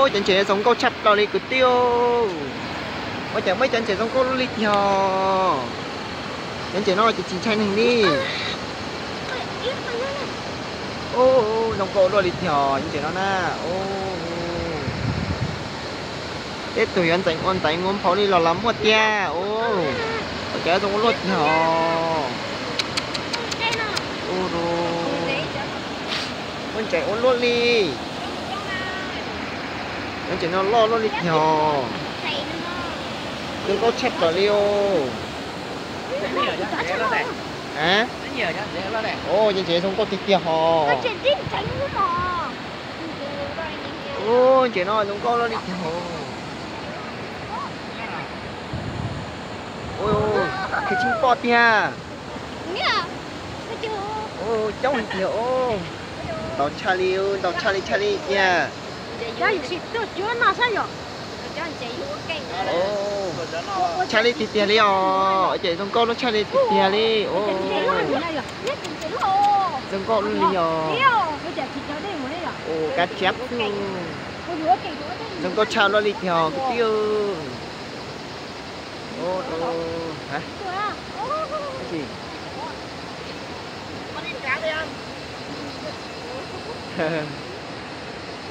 Cov ntses zoo nkauj tshaj plaws li kwv tij. Ua cas muaj cov ntses zoo nkauj luaj li tiag. Cov ntses no ces tsis ntshai neeg li. Zoo nkauj luaj li tiag cov ntses no na. Tej tug yuav ntxeev ua ntxeev ua nphau li los los muaj tiag. Ua cas zoo luaj tiag. Muaj ntses ua luaj li. Cov ntses no loj luaj li tiag. Zoo nkauj tshaj plaws li os. Cov ntses zoo nkauj tiag tiag hos. Ntses no zoo nkauj luaj li tiag hos. Qhov tseem pom tiag. Coob tiag os. Ntau tshaj li, ntau tshaj li tshaj li tiag. Tshaj li tiag tiag li os. Ces zoo nkauj luaj tshaj li tiag tiag li. Zoo nkauj luaj li os. Kav tsab xwb. Zoo nkauj tshaj luaj li tiag kwv tij.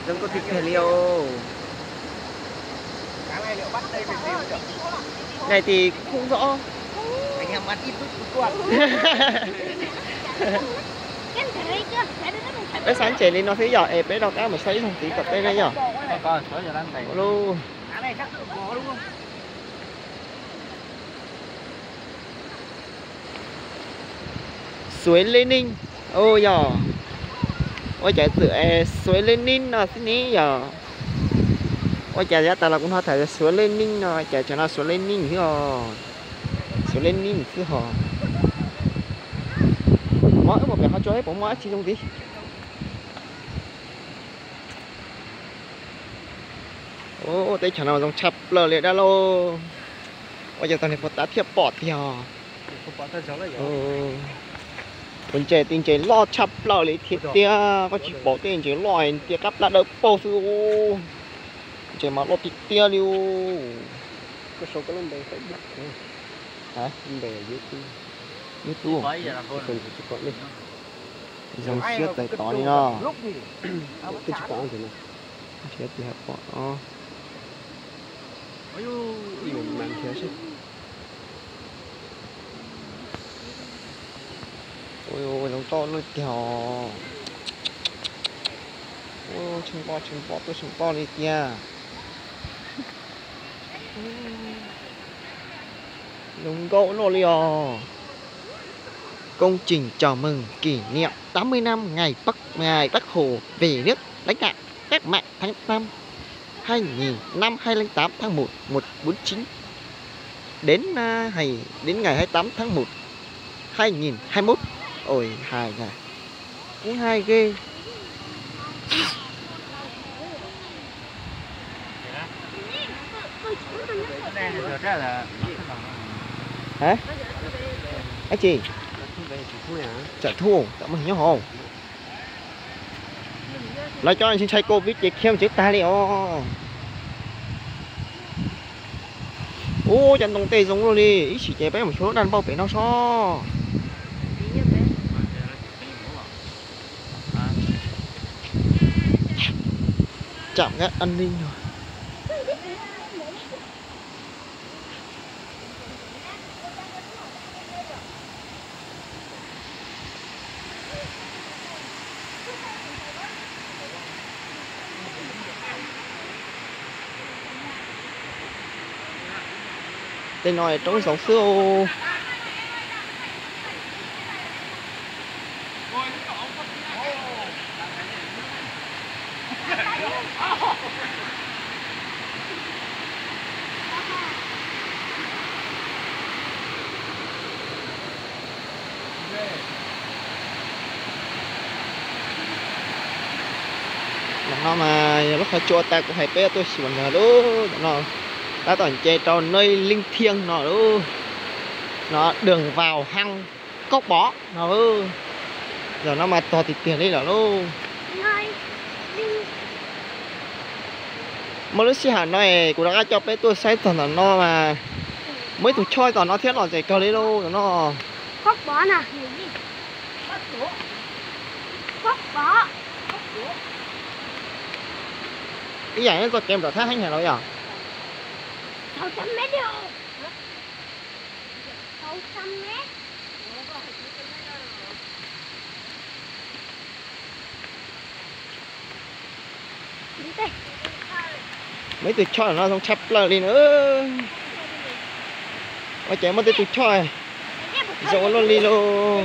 Zoo nkauj tiag tiag li os. Nqaij tis khoob xwb os. Peb xav ntses li no xwb yom, es peb rov qab mus saib ib zaug ntxiv tom tej na yom. Xuav Lej Nij, yog ua cas txwm es Xuav Lej Nij no xwb ne yog? Ua cas yav tas los kuv hnov tham Xuav Lej Nij no, cas tsam no Xuav Lej Nij xwb os? Xuav Lej Nij xwb hos. Muab wb mus pem qhov tsua seb puas muaj dab tsi zoo ntxiv. Teb chaws no zoo tshaj plaws li dab laug. Ua cas tag niag puas tab thiaj pom tiag. Tus ntses, tus ntses loj tshaj plaws li thiab tiag, koj tsis pom tej ntses loj tias qab plab dawb paug xwb. Ntses mas loj tiag tiag li. Zoo siab txais tod li no. Zoo nkauj luaj tiag. Tshee poj tshee poj tuaj tshee poj li tiag. Zoo nkauj luaj li os. Công trình chào mừng kỷ niệm tám mươi năm ngày Bác, ngày Bác Hồ về nước lãnh đạo cách mạng tháng tám hai nghìn, năm hai không không tám tháng một, một bốn chín đến, à, hay đến ngày hai mươi tám tháng một hai nghìn hai mươi mốt. Ôi hài nhỉ. Cũng hay ghê. Hả? Cái gì? Chợ thu, chợ mừng nho hổ. Lawv cov ntshai covid ces khiav tsev tag li os. Ub, cov ntoo tej zoo luaj li, ib sim ces peb mus xyuas lub daj npauj pem no sob. Trạm gác an ninh. Tej no roob zoov xwb. Ntawm no mas yog lub qhov tsua tas kuv hais peb tuaj xyuas ntag lauj. Ntawm no tab tom nce rau nơi linh thiêng no lauj. No đường vào hang Cốc Bó no. Zaum no mas txog tiag tiag li lawm lauj. Muaj lub sij hawm no es kuv rov qab coj peb tuaj saib txog ntawm no mas muaj ib tug choj tom no thiab, los ntxim kawg li lauj no. Ib yam nyob txoj kev nram thab heeb hais los yog. Muaj ib tug choj no zoo tshaj plaws li na. Ua cas muaj tej tug choj zoo ua luaj li lauj.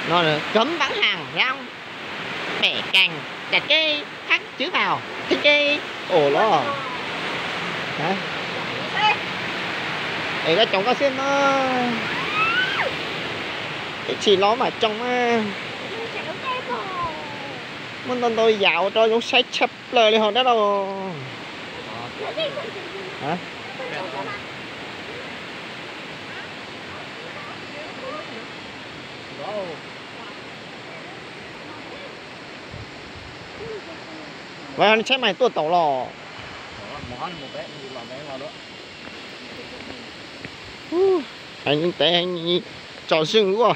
No cấm bán hàng rau bể cành chặt cây, cắt chứ vào thiết kế ổ ló. Hả? Ê, koj coob koj xwb na. Ib txhis los mam coob na. Muaj ntau ntau yam ua rau zoo saib tshaj plaws li hos dab laug. Ua nej tshaib mas tuaj taus los. Heev tev heev, tsom zeej ua.